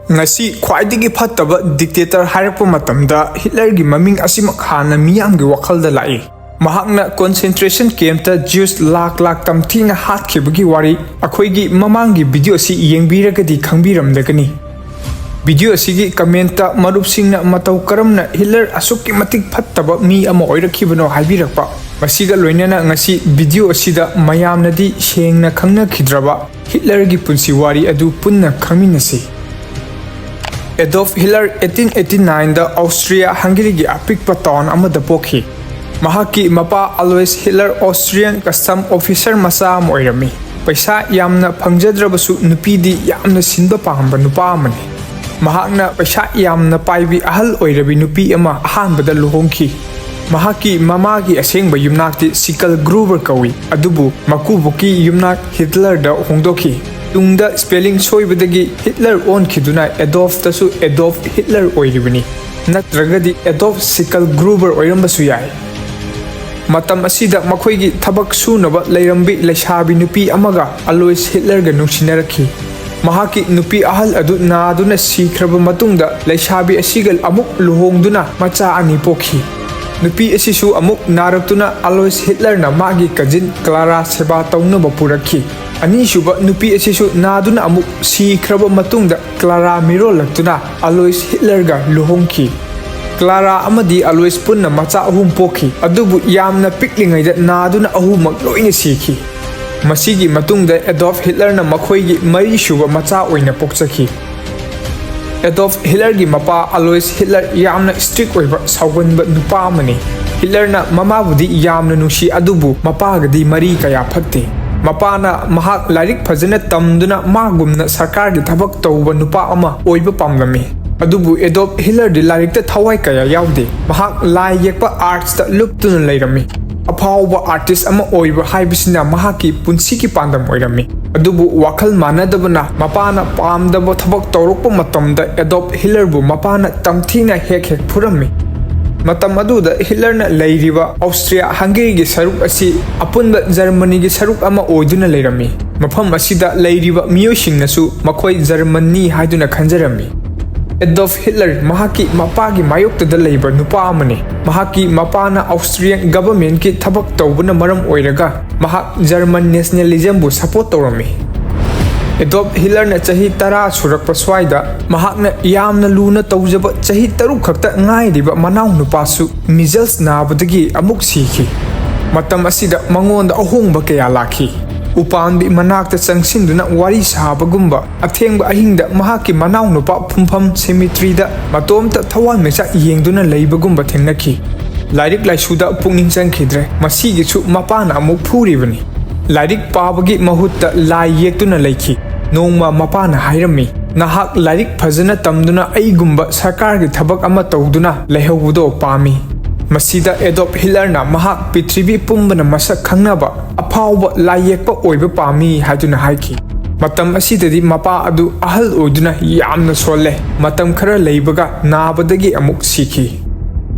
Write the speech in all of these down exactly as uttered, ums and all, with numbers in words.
ꯉꯁꯤ ꯈ꯭ꯋꯥꯏꯗꯒꯤ ꯐꯠꯇꯕ dictator ꯍꯥꯏꯔꯛꯄ ꯃꯇꯝꯗ ꯍꯤꯠꯂꯔꯒꯤ ꯃꯃꯤꯡ ꯑꯁꯤꯃꯛ ꯍꯥꯟꯅ ꯃꯤꯌꯥꯝꯒꯤ ꯋꯥꯈꯜꯗ ꯂꯥꯛꯏ꯫ ꯃꯍꯥꯛꯅ concentration camp ꯇ Jews ꯂꯥꯛ ꯂꯥꯛ ꯇꯝꯊꯤꯅ ꯍꯥꯠꯈꯤꯕꯒꯤ ꯋꯥꯔꯤ ꯑꯩꯈꯣꯏꯒꯤ ꯃꯃꯥꯡꯒꯤ video ꯑꯁꯤ ꯌꯦꯡꯕꯤꯔꯒꯗꯤ ꯈꯪꯕꯤꯔꯝꯂꯒꯅꯤ꯫ Video ꯑꯁꯤꯒꯤ comment ꯇ ꯃꯔꯨꯞꯁꯤꯡꯅ ꯃꯇꯧ ꯀꯔꯝꯅ ꯍꯤꯠꯂꯔ ꯑꯁꯨꯛꯀꯤ ꯃꯇꯤꯛ ꯐꯠꯇꯕ ꯃꯤ ꯑꯃ ꯑꯣꯏꯔꯛꯈꯤꯕꯅꯣ ꯍꯥꯏꯕꯤꯔꯛꯄ, ꯃꯁꯤꯒ ꯂꯣꯏꯅꯅ ꯉꯁꯤ video ꯑꯁꯤꯗ ꯃꯌꯥꯝꯅꯗꯤ ꯁꯦꯡꯅ ꯈꯪꯅꯈꯤꯗ꯭ꯔꯕ ꯍꯤꯠꯂꯔꯒꯤ ꯄꯨꯟꯁꯤ ꯋꯥꯔꯤ ꯑꯗꯨ ꯄꯨꯟꯅ ꯈꯪꯃꯤꯟꯅꯁꯤ꯫ Adolf Hitler eighteen eighty nine ꯗ Austria Hungary ꯒꯤ ꯑꯄꯤꯛꯄ town ꯑꯃꯗ ꯄꯣꯛꯈꯤ꯫ ꯃꯍꯥꯛꯀꯤ ꯃꯄꯥ Alois Hitler Austrian custom officer ꯃꯆꯥ ꯑꯃ ꯑꯣꯏꯔꯝꯃꯤ꯫ ꯄꯩꯁꯥ ꯌꯥꯝꯅ ꯐꯪꯖꯗ꯭ꯔꯕꯁꯨ ꯅꯨꯄꯤꯗꯤ ꯌꯥꯝꯅ ꯁꯤꯟꯕ ꯄꯥꯝꯕ ꯅꯨꯄꯥ ꯑꯃꯅꯤ꯫ ꯃꯍꯥꯛꯅ ꯄꯩꯁꯥ ꯌꯥꯝꯅ ꯄꯥꯏꯕꯤ ꯑꯍꯜ ꯑꯣꯏꯔꯕꯤ ꯅꯨꯄꯤ ꯑꯃ ꯑꯍꯥꯟꯕꯗ ꯂꯨꯍꯣꯡꯈꯤ꯫ ꯃꯍꯥꯛꯀꯤ ꯃꯃꯥꯒꯤ ꯑꯁꯦꯡꯕ ꯌꯨꯝꯅꯥꯛꯇꯤ Schicklgruber ꯀꯧꯏ, ꯑꯗꯨꯕꯨ ꯃꯀꯨꯕꯣꯛꯀꯤ ꯌꯨꯝꯅꯥꯛ Hitler ꯗ ꯍꯣꯡꯗꯣꯛꯈꯤ꯫ ꯇꯨꯡꯗ spelling ꯁꯣꯏꯕꯗꯒꯤ ꯍꯤꯠꯂꯔ ꯑꯣꯟꯈꯤꯗꯨꯅ Adolf ꯇꯁꯨ Adolf Hitler ꯑꯣꯏꯔꯤꯕꯅꯤ, ꯅꯠꯇ꯭ꯔꯒꯗꯤ Adolf Schicklgruber ꯑꯣꯏꯔꯝꯕꯁꯨ ꯌꯥꯏ꯫ ꯃꯇꯝ ꯑꯁꯤꯗ ꯃꯈꯣꯏꯒꯤ ꯊꯕꯛ ꯁꯨꯅꯕ ꯂꯩꯔꯝꯕꯤ ꯂꯩꯁꯥꯕꯤ ꯅꯨꯄꯤ ꯑꯃꯒ Alois Hitler ꯒ ꯅꯨꯡꯁꯤꯅꯔꯛꯈꯤ꯫ ꯃꯍꯥꯛꯀꯤ ꯅꯨꯄꯤ ꯑꯍꯜ ꯑꯗꯨ ꯅꯥꯗꯨꯅ ꯁꯤꯈ꯭ꯔꯕ ꯃꯇꯨꯡꯗ ꯂꯩꯁꯥꯕꯤ ꯑꯁꯤꯒ ꯑꯃꯨꯛ ꯂꯨꯍꯣꯡꯗꯨꯅ ꯃꯆꯥ ꯑꯅꯤ ꯄꯣꯛꯈꯤ꯫ ꯅꯨꯄꯤ ꯑꯁꯤꯁꯨ ꯑꯃꯨꯛ ꯅꯥꯔꯛꯇꯨꯅ Alois Hitler ꯅ ꯃꯥꯒꯤ cousin Clara ꯁꯦꯕꯥ ꯇꯧꯅꯕ ꯄꯨꯔꯛꯈꯤ꯫ ꯑꯅꯤꯁꯨꯕ ꯅꯨꯄꯤ ꯑꯁꯤꯁꯨ ꯅꯥꯗꯨꯅ ꯑꯃꯨꯛ ꯁꯤꯈ꯭ꯔꯕ ꯃꯇꯨꯡꯗ Clara ꯃꯤꯔꯣꯜꯂꯛꯇꯨꯅ Alois Hitler ꯒ ꯂꯨꯍꯣꯡꯈꯤ꯫ Clara ꯑꯃꯗꯤ Alois ꯄꯨꯟꯅ ꯃꯆꯥ ꯑꯍꯨꯝ ꯄꯣꯛꯈꯤ, ꯑꯗꯨꯕꯨ ꯌꯥꯝꯅ ꯄꯤꯛꯂꯤꯉꯩꯗ ꯅꯥꯗꯨꯅ ꯑꯍꯨꯝꯃꯛ ꯂꯣꯏꯅ ꯁꯤꯈꯤ꯫ ꯃꯁꯤꯒꯤ ꯃꯇꯨꯡꯗ Adolf Hitler ꯅ ꯃꯈꯣꯏꯒꯤ ꯃꯔꯤꯁꯨꯕ ꯃꯆꯥ ꯑꯣꯏꯅ ꯄꯣꯛꯆꯈꯤ꯫ Adolf Hitler ꯒꯤ ꯃꯄꯥ Alois Hitler ꯌꯥꯝꯅ strict ꯑꯣꯏꯕ ꯁꯥꯎꯒꯟꯕ ꯅꯨꯄꯥ ꯑꯃꯅꯤ꯫ ꯍꯤꯠꯂꯔꯅ ꯃꯃꯥꯕꯨꯗꯤ ꯌꯥꯝꯅ ꯅꯨꯡꯁꯤ, ꯑꯗꯨꯕꯨ ꯃꯄꯥꯒꯗꯤ ꯃꯔꯤ ꯀꯌꯥ ꯐꯠꯇꯦ꯫ ꯃꯄꯥꯅ ꯃꯍꯥꯛ ꯂꯥꯏꯔꯤꯛ ꯐꯖꯅ ꯇꯝꯗꯨꯅ ꯃꯥꯒꯨꯝꯅ ꯁꯔꯀꯥꯔꯒꯤ ꯊꯕꯛ ꯇꯧꯕ ꯅꯨꯄꯥ ꯑꯃ ꯑꯣꯏꯕ ꯄꯥꯝꯂꯝꯃꯤ꯫ ꯑꯗꯨꯕꯨ Adolf Hitler ꯗꯤ ꯂꯥꯏꯔꯤꯛꯇ ꯊꯋꯥꯏ ꯀꯌꯥ ꯌꯥꯎꯗꯦ꯫ ꯃꯍꯥꯛ ꯂꯥꯏ ꯌꯦꯛꯄ arts ꯇ ꯂꯨꯞꯇꯨꯅ ꯂꯩꯔꯝꯃꯤ꯫ ꯑꯐꯥꯎꯕ artist ꯑꯃ ꯑꯣꯏꯕ ꯍꯥꯏꯕꯁꯤꯅ ꯃꯍꯥꯛꯀꯤ ꯄꯨꯟꯁꯤꯒꯤ ꯄꯥꯟꯗꯝ ꯑꯣꯏꯔꯝꯃꯤ꯫ ꯑꯗꯨꯕꯨ ꯋꯥꯈꯜ ꯃꯥꯟꯅꯗꯕꯅ ꯃꯄꯥꯅ ꯄꯥꯝꯗꯕ ꯊꯕꯛ ꯇꯧꯔꯛꯄ ꯃꯇꯝꯗ Adolf Hitler ꯕꯨ ꯃꯄꯥꯅ ꯇꯝꯊꯤꯅ ꯍꯦꯛ ꯍꯦꯛ ꯐꯨꯔꯝꯃꯤ꯫ ꯃꯇꯝ ꯑꯗꯨꯗ ꯍꯤꯠꯂꯔꯅ ꯂꯩꯔꯤꯕ ꯑꯣꯁꯇ꯭ꯔꯤꯌꯥ ꯍꯪꯒꯦꯔꯤꯒꯤ ꯁꯔꯨꯛ ꯑꯁꯤ ꯑꯄꯨꯟꯕ ꯖꯔꯃꯅꯤꯒꯤ ꯁꯔꯨꯛ ꯑꯃ ꯑꯣꯏꯗꯨꯅ ꯂꯩꯔꯝꯃꯤ꯫ ꯃꯐꯝ ꯑꯁꯤꯗ ꯂꯩꯔꯤꯕ ꯃꯤꯑꯣꯏꯁꯤꯡꯅꯁꯨ ꯃꯈꯣꯏ ꯖꯔꯃꯟꯅꯤ ꯍꯥꯏꯗꯨꯅ ꯈꯟꯖꯔꯝꯃꯤ꯫ ꯑꯦꯗꯣꯜꯐ ꯍꯤꯠꯂꯔ ꯃꯍꯥꯛꯀꯤ ꯃꯄꯥꯒꯤ ꯃꯥꯌꯣꯛꯇꯗ ꯂꯩꯕ ꯅꯨꯄꯥ ꯑꯃꯅꯤ꯫ ꯃꯍꯥꯛꯀꯤ ꯃꯄꯥꯅ ꯑꯣꯁꯇ꯭ꯔꯤꯌꯥꯟ ꯒꯚꯔꯟꯃꯦꯟꯠꯀꯤ ꯊꯕꯛ ꯇꯧꯕꯅ ꯃꯔꯝ ꯑꯣꯏꯔꯒ ꯃꯍꯥꯛ ꯖꯔꯃꯟ ꯅꯦꯁꯅꯦꯂꯤꯖꯝꯕꯨ ꯁꯄꯣꯔꯠ ꯇꯧꯔꯝꯃꯤ꯫ ꯑꯦꯗꯣꯜꯐ ꯍꯤꯠꯂꯔꯅ ꯆꯍꯤ ꯇꯔꯥ ꯁꯨꯔꯛꯄ ꯁ꯭ꯋꯥꯏꯗ ꯃꯍꯥꯛꯅ ꯌꯥꯝꯅ ꯂꯨꯅ ꯇꯧꯖꯕ ꯆꯍꯤ ꯇꯔꯨꯛ ꯈꯛꯇ ꯉꯥꯏꯔꯤꯕ ꯃꯅꯥꯎꯅꯨꯄꯥꯁꯨ ꯃꯤꯖꯜꯁ ꯅꯥꯕꯗꯒꯤ ꯑꯃꯨꯛ ꯁꯤꯈꯤ꯫ ꯃꯇꯝ ꯑꯁꯤꯗ ꯃꯉꯣꯟꯗ ꯑꯍꯣꯡꯕ ꯀꯌꯥ ꯂꯥꯛꯈꯤ꯫ ꯎꯄꯥꯝꯕꯤ ꯃꯅꯥꯛꯇ ꯆꯪꯁꯤꯟꯗꯨꯅ ꯋꯥꯔꯤ ꯁꯥꯕꯒꯨꯝꯕ, ꯑꯊꯦꯡꯕ ꯑꯍꯤꯡꯗ ꯃꯍꯥꯛꯀꯤ ꯃꯅꯥꯎꯅꯨꯄꯥ ꯐꯨꯝꯐꯝ ꯁꯦꯃꯤꯇ꯭ꯔꯤꯗ ꯃꯇꯣꯝꯇ ꯊꯋꯥꯟꯃꯤꯆꯥꯛ ꯌꯦꯡꯗꯨꯅ ꯂꯩꯕꯒꯨꯝꯕ ꯊꯦꯡꯅꯈꯤ꯫ ꯂꯥꯏꯔꯤꯛ ꯂꯥꯏꯁꯨꯗ ꯄꯨꯛꯅꯤꯡ ꯆꯪꯈꯤꯗ꯭ꯔꯦ꯫ ꯃꯁꯤꯒꯤꯁꯨ ꯃꯄꯥꯅ ꯑꯃꯨꯛ ꯐꯨꯔꯤꯕꯅꯤ꯫ ꯂꯥꯏꯔꯤꯛ ꯄꯥꯕꯒꯤ ꯃꯍꯨꯠꯇ ꯂꯥꯏ ꯌꯦꯛꯇꯨꯅ ꯂꯩꯈꯤ꯫ ꯅꯣꯡꯃ ꯃꯄꯥꯅ ꯍꯥꯏꯔꯝꯃꯤ, "ꯅꯍꯥꯛ ꯂꯥꯏꯔꯤꯛ ꯐꯖꯅ ꯇꯝꯗꯨꯅ ꯑꯩꯒꯨꯝꯕ ꯁꯔꯀꯥꯔꯒꯤ ꯊꯕꯛ ꯑꯃ ꯇꯧꯗꯨꯅ ꯂꯩꯍꯧꯕꯗꯣ ꯄꯥꯝꯃꯤ"꯫ ꯃꯁꯤꯗ ꯑꯦꯗꯣꯜꯐ ꯍꯤꯠꯂꯔꯅ ꯃꯍꯥꯛ ꯄ꯭ꯔꯤꯊꯤꯕꯤ ꯄꯨꯝꯕꯅ ꯃꯁꯛ ꯈꯪꯅꯕ ꯑꯐꯥꯎꯕ ꯂꯥꯏ ꯌꯦꯛꯄ ꯑꯣꯏꯕ ꯄꯥꯝꯃꯤ ꯍꯥꯏꯗꯨꯅ ꯍꯥꯏꯈꯤ꯫ ꯃꯇꯝ ꯑꯁꯤꯗꯗꯤ ꯃꯄꯥ ꯑꯗꯨ ꯑꯍꯜ ꯑꯣꯏꯗꯨꯅ ꯌꯥꯝꯅ ꯁꯣꯜꯂꯦ꯫ ꯃꯇꯝ ꯈꯔ ꯂꯩꯕꯒ ꯅꯥꯕꯗꯒꯤ ꯑꯃꯨꯛ ꯁꯤꯈꯤ꯫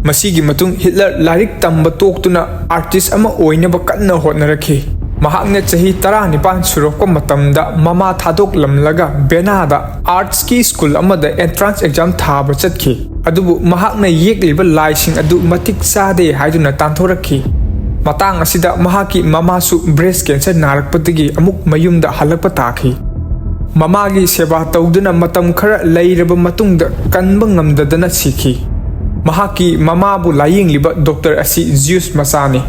ꯃꯁꯤꯒꯤ ꯃꯇꯨꯡ ꯍꯤꯠꯂꯔ ꯂꯥꯏꯔꯤꯛ ꯇꯝꯕ ꯇꯣꯛꯇꯨꯅ ꯑꯥꯔꯇꯤꯁ ꯑꯃ ꯑꯣꯏꯅꯕ ꯀꯟꯅ ꯍꯣꯠꯅꯔꯛꯈꯤ꯫ ꯃꯍꯥꯛꯅ ꯆꯍꯤ ꯇꯔꯥꯅꯤꯄꯥꯟ ꯁꯨꯔꯛꯄ ꯃꯇꯝꯗ ꯃꯃꯥ ꯊꯥꯗꯣꯛꯂꯝꯂꯒ ꯚꯦꯅꯥꯗ ꯑꯥꯔꯠꯁꯀꯤ ꯁ꯭ꯀꯨꯜ ꯑꯃꯗ ꯑꯦꯟꯇ꯭ꯔꯥꯟꯁ ꯑꯦꯛꯖꯥꯝ ꯊꯥꯕ ꯆꯠꯈꯤ꯫ ꯑꯗꯨꯕꯨ ꯃꯍꯥꯛꯅ ꯌꯦꯛꯂꯤꯕ ꯂꯥꯏꯁꯤꯡ ꯑꯗꯨ ꯃꯇꯤꯛ ꯆꯥꯗꯦ ꯍꯥꯏꯗꯨꯅ ꯇꯥꯟꯊꯣꯔꯛꯈꯤ꯫ ꯃꯇꯥꯡ ꯑꯁꯤꯗ ꯃꯍꯥꯛꯀꯤ ꯃꯃꯥꯁꯨ ꯕ꯭ꯔꯦꯁ ꯀꯦꯟꯁꯔ ꯅꯥꯔꯛꯄꯗꯒꯤ ꯑꯃꯨꯛ ꯃꯌꯨꯝꯗ ꯍꯜꯂꯛꯄ ꯇꯥꯈꯤ꯫ ꯃꯃꯥꯒꯤ ꯁꯦꯕꯥ ꯇꯧꯗꯨꯅ ꯃꯇꯝ ꯈꯔ ꯂꯩꯔꯕ ꯃꯇꯨꯡꯗ ꯀꯟꯕ ꯉꯝꯗꯗꯅ ꯁꯤꯈꯤ꯫ ꯃꯍꯥꯛꯀꯤ ꯃꯃꯥꯕꯨ ꯂꯥꯌꯦꯡꯂꯤꯕ ꯗꯣꯛꯇꯔ ꯑꯁꯤ ꯖ꯭ꯌꯨꯁ ꯃꯆꯥꯅꯤ꯫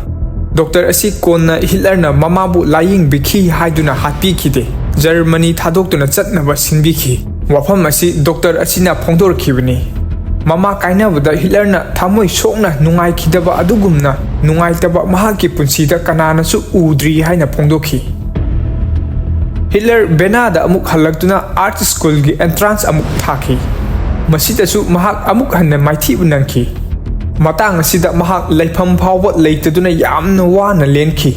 ꯗꯣꯛꯇꯔ ꯑꯁꯤ ꯀꯣꯟꯅ ꯍꯤꯠꯂꯔꯅ ꯃꯃꯥꯕꯨ ꯂꯥꯌꯦꯡꯕꯤꯈꯤ ꯍꯥꯏꯗꯨꯅ ꯍꯥꯠꯄꯤꯈꯤꯗꯦ꯫ ꯖꯔꯃꯅꯤ ꯊꯥꯗꯣꯛꯇꯨꯅ ꯆꯠꯅꯕ ꯁꯤꯟꯕꯤꯈꯤ꯫ ꯋꯥꯐꯝ ꯑꯁꯤ ꯗꯣꯛꯇꯔ ꯑꯁꯤꯅ ꯐꯣꯡꯗꯣꯔꯛꯈꯤꯕꯅꯤ꯫ ꯃꯃꯥ ꯀꯥꯏꯅꯕꯗ ꯍꯤꯠꯂꯔꯅ ꯊꯃꯣꯏ ꯁꯣꯛꯅ ꯅꯨꯡꯉꯥꯏꯈꯤꯗꯕ ꯑꯗꯨꯒꯨꯝꯅ ꯅꯨꯡꯉꯥꯏꯇꯕ ꯃꯍꯥꯛꯀꯤ ꯄꯨꯟꯁꯤꯗ ꯀꯅꯥꯅꯁꯨ ꯎꯗ꯭ꯔꯤ ꯍꯥꯏꯅ ꯐꯣꯡꯗꯣꯛꯈꯤ꯫ ꯍꯤꯠꯂꯔ ꯚꯦꯅꯥꯗ ꯑꯃꯨꯛ ꯍꯜꯂꯛꯇꯨꯅ ꯑꯥꯔꯠ ꯁ꯭ꯀꯨꯜꯒꯤ ꯑꯦꯟꯇ꯭ꯔꯥꯟꯁ ꯑꯃꯨꯛ ꯊꯥꯈꯤ꯫ ꯃꯁꯤꯗꯁꯨ ꯃꯍꯥꯛ ꯑꯃꯨꯛ ꯍꯟꯅ ꯃꯥꯏꯊꯤꯕ ꯅꯪꯈꯤ꯫ ꯃꯇꯥꯡ ꯑꯁꯤꯗ ꯃꯍꯥꯛ ꯂꯩꯐꯝ ꯐꯥꯎꯕ ꯂꯩꯇꯗꯨꯅ ꯌꯥꯝꯅ ꯋꯥꯅ ꯂꯦꯟꯈꯤ꯫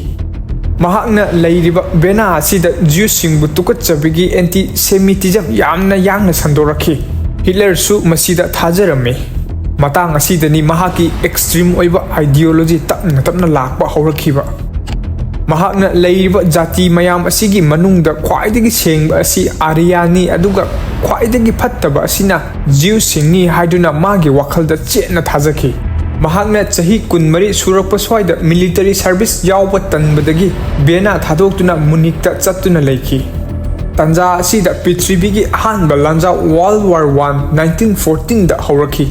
ꯃꯍꯥꯛꯅ ꯂꯩꯔꯤꯕ ꯚꯦꯅꯥ ꯑꯁꯤꯗ ꯖ꯭ꯌꯨꯁꯁꯤꯡꯕꯨ ꯇꯨꯀꯠꯆꯕꯒꯤ ꯑꯦꯟꯇꯤ ꯁꯦꯃꯤꯇꯤꯖꯝ ꯌꯥꯝꯅ ꯌꯥꯡꯅ ꯁꯟꯗꯣꯔꯛꯈꯤ꯫ ꯍꯤꯠꯂꯔꯁꯨ ꯃꯁꯤꯗ ꯊꯥꯖꯔꯝꯃꯤ꯫ ꯃꯇꯥꯡ ꯑꯁꯤꯗꯅꯤ ꯃꯍꯥꯛꯀꯤ ꯑꯦꯛꯁꯇ꯭ꯔꯤꯝ ꯑꯣꯏꯕ ꯑꯥꯏꯗꯤꯌꯣꯂꯣꯖꯤ ꯇꯞꯅ ꯇꯞꯅ ꯂꯥꯛꯄ ꯍꯧꯔꯛꯈꯤꯕ꯫ ꯃꯍꯥꯛꯅ ꯂꯩꯔꯤꯕ ꯖꯥꯇꯤ ꯃꯌꯥꯝ ꯑꯁꯤꯒꯤ ꯃꯅꯨꯡꯗ ꯈ꯭ꯋꯥꯏꯗꯒꯤ ꯁꯦꯡꯕ ꯑꯁꯤ ꯑꯥꯔꯤꯌꯥꯅꯤ, ꯑꯗꯨꯒ ꯈ꯭ꯋꯥꯏꯗꯒꯤ ꯐꯠꯇꯕ ꯑꯁꯤꯅ ꯖ꯭ꯌꯨꯁꯁꯤꯡꯅꯤ ꯍꯥꯏꯗꯨꯅ ꯃꯥꯒꯤ ꯋꯥꯈꯜꯗ ꯆꯦꯠꯅ ꯊꯥꯖꯈꯤ꯫ ꯃꯍꯥꯛꯅ ꯆꯍꯤ ꯀꯨꯟꯃꯔꯤ ꯁꯨꯔꯛꯄ ꯁ꯭ꯋꯥꯏꯗ ꯃꯤꯂꯤꯇꯔꯤ ꯁꯔꯚꯤꯁ ꯌꯥꯎꯕ ꯇꯟꯕꯗꯒꯤ ꯚꯦꯅꯥ ꯊꯥꯗꯣꯛꯇꯨꯅ ꯃꯨꯅꯤꯛꯇ ꯆꯠꯇꯨꯅ ꯂꯩꯈꯤ꯫ ꯇꯥꯟꯖꯥ ꯑꯁꯤꯗ ꯄ꯭ꯔꯤꯊꯤꯕꯤꯒꯤ ꯑꯍꯥꯟꯕ ꯂꯥꯟꯖꯥꯎ World War One nineteen fourteen ꯗ ꯍꯧꯔꯛꯈꯤ꯫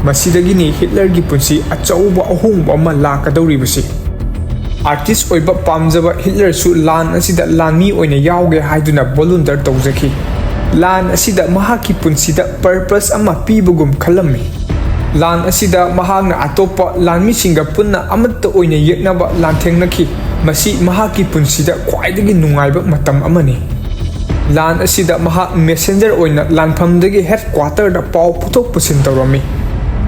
ꯃꯁꯤꯗꯒꯤꯅꯤ ꯍꯤꯠꯂꯔꯒꯤ ꯄꯨꯟꯁꯤ ꯑꯆꯧꯕ ꯑꯍꯣꯡꯕ ꯑꯃ ꯂꯥꯛꯀꯗꯧꯔꯤꯕꯁꯤ꯫ ꯑꯥꯔꯇꯤꯁ ꯑꯣꯏꯕ ꯄꯥꯝꯖꯕ ꯍꯤꯠꯂꯔꯁꯨ ꯂꯥꯟ ꯑꯁꯤꯗ ꯂꯥꯟꯃꯤ ꯑꯣꯏꯅ ꯌꯥꯎꯒꯦ ꯍꯥꯏꯗꯨꯅ ꯚꯣꯂꯨꯟꯇꯤꯌꯔ ꯇꯧꯖꯈꯤ꯫ ꯂꯥꯟ ꯑꯁꯤꯗ ꯃꯍꯥꯛꯀꯤ ꯄꯨꯟꯁꯤꯗ ꯄꯔꯄꯁ ꯑꯃ ꯄꯤꯕꯒꯨꯝ ꯈꯜꯂꯝꯃꯤ꯫ ꯂꯥꯟ ꯑꯁꯤꯗ ꯃꯍꯥꯛꯅ ꯑꯇꯣꯞꯄ ꯂꯥꯟꯃꯤꯁꯤꯡꯒ ꯄꯨꯟꯅ ꯑꯃꯠꯇ ꯑꯣꯏꯅ ꯌꯦꯛꯅꯕ ꯂꯥꯟꯊꯦꯡꯅꯈꯤ꯫ ꯃꯁꯤ ꯃꯍꯥꯛꯀꯤ ꯄꯨꯟꯁꯤꯗ ꯈ꯭ꯋꯥꯏꯗꯒꯤ ꯅꯨꯡꯉꯥꯏꯕ ꯃꯇꯝ ꯑꯃꯅꯤ꯫ ꯂꯥꯟ ꯑꯁꯤꯗ ꯃꯍꯥꯛ ꯃꯦꯁꯦꯟꯖꯔ ꯑꯣꯏꯅ ꯂꯥꯟꯐꯝꯗꯒꯤ ꯍꯦꯗꯀ꯭ꯋꯥꯇꯔꯗ ꯄꯥꯎ ꯄꯨꯊꯣꯛ ꯄꯨꯁꯤꯟ ꯇꯧꯔꯝꯃꯤ꯫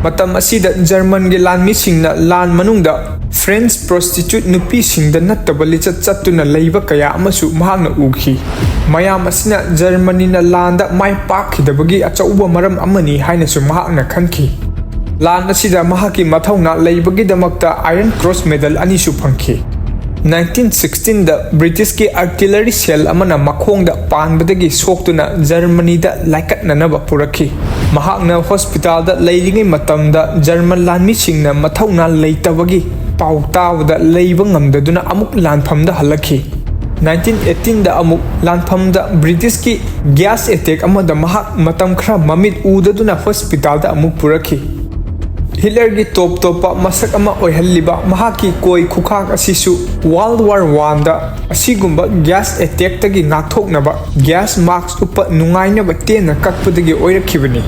ꯃꯇꯝ ꯑꯁꯤꯗ ꯖꯔꯃꯟꯒꯤ ꯂꯥꯟꯃꯤꯁꯤꯡꯅ ꯂꯥꯟ ꯃꯅꯨꯡꯗ ꯐ꯭ꯔꯦꯟꯁ ꯄ꯭ꯔꯣꯁꯇꯤꯇ꯭ꯌꯨꯠ ꯅꯨꯄꯤꯁꯤꯡꯗ ꯅꯠꯇꯕ ꯂꯤꯆꯠ ꯆꯠꯇꯨꯅ ꯂꯩꯕ ꯀꯌꯥ ꯑꯃꯁꯨ ꯃꯍꯥꯛꯅ ꯎꯈꯤ꯫ ꯃꯌꯥꯝ ꯑꯁꯤꯅ ꯖꯔꯃꯅꯤꯅ ꯂꯥꯟꯗ ꯃꯥꯏ ꯄꯥꯛꯈꯤꯗꯕꯒꯤ ꯑꯆꯧꯕ ꯃꯔꯝ ꯑꯃꯅꯤ ꯍꯥꯏꯅꯁꯨ ꯃꯍꯥꯛꯅ ꯈꯟꯈꯤ꯫ ꯂꯥꯟ ꯑꯁꯤꯗ ꯃꯍꯥꯛꯀꯤ ꯃꯊꯧꯅꯥ ꯂꯩꯕꯒꯤꯗꯃꯛꯇ ꯑꯥꯏꯔꯟ ꯀ꯭ꯔꯣꯁ ꯃꯦꯗꯜ ꯑꯅꯤꯁꯨ ꯐꯪꯈꯤ꯫ ꯅꯥꯏꯟꯇꯤꯟ ꯁꯤꯛꯁꯇꯤꯟꯗ ꯕ꯭ꯔꯤꯇꯤꯁꯀꯤ ꯑꯥꯔꯇꯤꯂꯔꯤ ꯁꯦꯜ ꯑꯃꯅ ꯃꯈꯣꯡꯗ ꯄꯥꯟꯕꯗꯒꯤ ꯁꯣꯛꯇꯨꯅ ꯖꯔꯃꯅꯤꯗ ꯂꯥꯏꯀꯠꯅꯅꯕ ꯄꯨꯔꯛꯈꯤ꯫ ꯃꯍꯥꯛꯅ ꯍꯣꯁꯄꯤꯇꯥꯜꯗ ꯂꯩꯔꯤꯉꯩ ꯃꯇꯝꯗ ꯖꯔꯃꯟ ꯂꯥꯟꯃꯤꯁꯤꯡꯅ ꯃꯊꯧꯅꯥ ꯂꯩꯇꯕꯒꯤ ꯄꯥꯎ ꯇꯥꯕꯗ ꯂꯩꯕ ꯉꯝꯗꯗꯨꯅ ꯑꯃꯨꯛ ꯂꯥꯟꯐꯝꯗ ꯍꯜꯂꯛꯈꯤ꯫ ꯅꯥꯏꯟꯇꯤꯟ ꯑꯩꯠꯇꯤꯟꯗ ꯑꯃꯨꯛ ꯂꯥꯟꯐꯝꯗ ꯕ꯭ꯔꯤꯇꯤꯁꯀꯤ ꯒ꯭ꯌꯥꯁ ꯑꯦꯇꯦꯛ ꯑꯃꯗ ꯃꯍꯥꯛ ꯃꯇꯝ ꯈꯔ ꯃꯃꯤꯠ ꯎꯗꯗꯨꯅ ꯍꯣꯁꯄꯤꯇꯥꯜꯗ ꯑꯃꯨꯛ ꯄꯨꯔꯛꯈꯤ꯫ ꯍꯤꯠꯂꯔꯒꯤ ꯇꯣꯞ ꯇꯣꯞꯄ ꯃꯁꯛ ꯑꯃ ꯑꯣꯏꯍꯜꯂꯤꯕ ꯃꯍꯥꯛꯀꯤ ꯀꯣꯏ ꯈꯨꯈꯥꯛ ꯑꯁꯤꯁꯨ ꯋꯥꯔꯜꯗ ꯋꯥꯔ ꯋꯥꯟꯗ ꯑꯁꯤꯒꯨꯝꯕ ꯒ꯭ꯌꯥꯁ ꯑꯦꯇꯦꯛꯇꯒꯤ ꯉꯥꯛꯊꯣꯛꯅꯕ ꯒ꯭ꯌꯥꯁ ꯃꯥꯛꯁ ꯎꯞꯄ ꯅꯨꯡꯉꯥꯏꯅꯕ ꯇꯦꯟꯅ ꯀꯛꯄꯗꯒꯤ ꯑꯣꯏꯔꯛꯈꯤꯕꯅꯤ꯫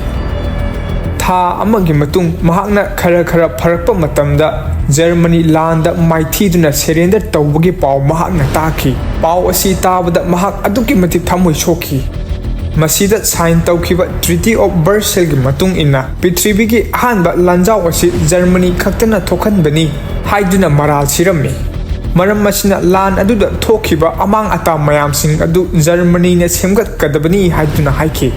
ꯊꯥ ꯑꯃꯒꯤ ꯃꯇꯨꯡ ꯃꯍꯥꯛꯅ ꯈꯔ ꯈꯔ ꯐꯔꯛꯄ ꯃꯇꯝꯗ ꯖꯔꯃꯅꯤ ꯂꯥꯟꯗ ꯃꯥꯏꯊꯤꯗꯨꯅ ꯁꯦꯔꯦꯟꯗꯔ ꯇꯧꯕꯒꯤ ꯄꯥꯎ ꯃꯍꯥꯛꯅ ꯇꯥꯈꯤ꯫ ꯄꯥꯎ ꯑꯁꯤ ꯇꯥꯕꯗ ꯃꯍꯥꯛ ꯑꯗꯨꯛꯀꯤ ꯃꯇꯤꯛ ꯊꯃꯣꯏ ꯁꯣꯛꯈꯤ꯫ ꯃꯁꯤꯗ ꯁꯥꯏꯟ ꯇꯧꯈꯤꯕ ꯇ꯭ꯔꯤꯇꯤ ꯑꯣꯐ ꯕꯔꯁꯦꯜꯒꯤ ꯃꯇꯨꯡ ꯏꯟꯅ ꯄ꯭ꯔꯤꯊꯤꯕꯤꯒꯤ ꯑꯍꯥꯟꯕ ꯂꯥꯟꯖꯥꯎ ꯑꯁꯤ ꯖꯔꯃꯅꯤ ꯈꯛꯇꯅ ꯊꯣꯛꯍꯟꯕꯅꯤ ꯍꯥꯏꯗꯨꯅ ꯃꯔꯥꯜ ꯁꯤꯔꯝꯃꯤ꯫ ꯃꯔꯝ ꯑꯁꯤꯅ ꯂꯥꯟ ꯑꯗꯨꯗ ꯊꯣꯛꯈꯤꯕ ꯑꯃꯥꯡ ꯑꯇꯥ ꯃꯌꯥꯝꯁꯤꯡ ꯑꯗꯨ ꯖꯔꯃꯅꯤꯅ ꯁꯦꯝꯒꯠꯀꯗꯕꯅꯤ ꯍꯥꯏꯗꯨꯅ ꯍꯥꯏꯈꯤ꯫